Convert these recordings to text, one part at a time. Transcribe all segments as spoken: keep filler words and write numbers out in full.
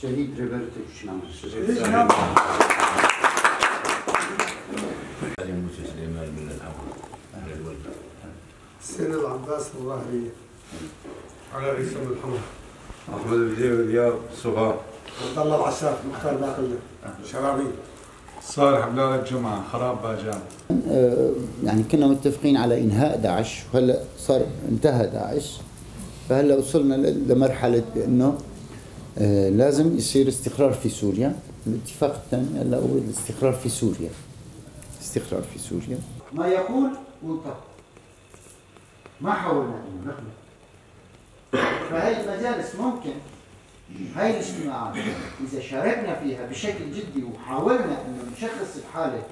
شهيد ريبرتو شناما. سيدنا العباس الله عليه. على رئيس الحمد. أحمد البدير، رياض، صغار. عبد الله العساف، مختار باقلة، شرابي. صالح بلال الجمعة، خراب باجان. آه، يعني كنا متفقين على إنهاء داعش، وهلأ صار انتهى داعش. فهلأ وصلنا ل-، لمرحلة بأنه، آه، لازم يصير استقرار في سوريا. الاتفاق الثاني هلأ هو الاستقرار في سوريا. استقرار في سوريا. ما يقول وانتهى. ما حاولنا أن نغلق. فهاي المجالس ممكن، هاي الاجتماعات، إذا شاركنا فيها بشكل جدي وحاولنا إنه نشخص الحالة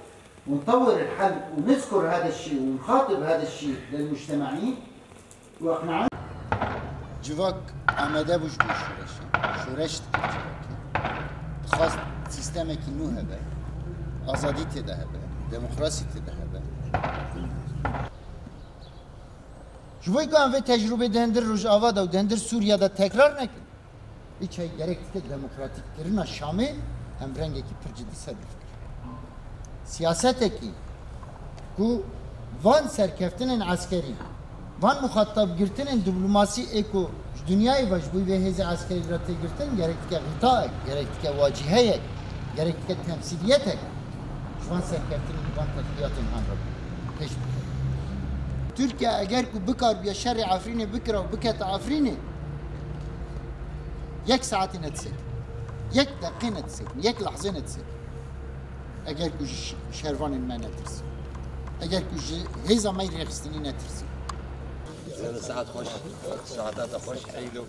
ونطور الحل ونذكر هذا الشيء ونخاطب هذا الشيء للمجتمعين وأقنعنا. Civak amade bû ji bo şoreşê. Şoreş dikir civakê. Dixwast sîstemekî nû hebe. Azadî tê de hebe. Demokrasî tê de hebe. Ji bo ku em vê tecrûbê di hundir Rojava de û di hundir Sûriye de tekrar nekin, îçe gerek dike demokratîkkirina Şamê em bi rengekî pir cidî ser bifikirin. Siyasetekî ku van serkeftinên eskerî, van muxatab girtinên diplomasî ê ku ji dinyayê ve ji bo vê hêzê eskerî re tê girtin, gerek dike xitaek, gerek dike wacîheyek, gerek dike temsîliyetek ji van serkeftinên, van tedbîratên han re pêş bikeve. Tirkiye eger ku bikaribiya şerê Efrînê bikira û bikete Efrînê, yek saetê nedisekin, yek deqê nedisekin, yek lehzê nedisekin. Eger ku ji ş-, şervanên me netirsin, eger ku ji hêza me yê rêxistinî netirsin. Saet xweş, saeta te xweş. Eylo.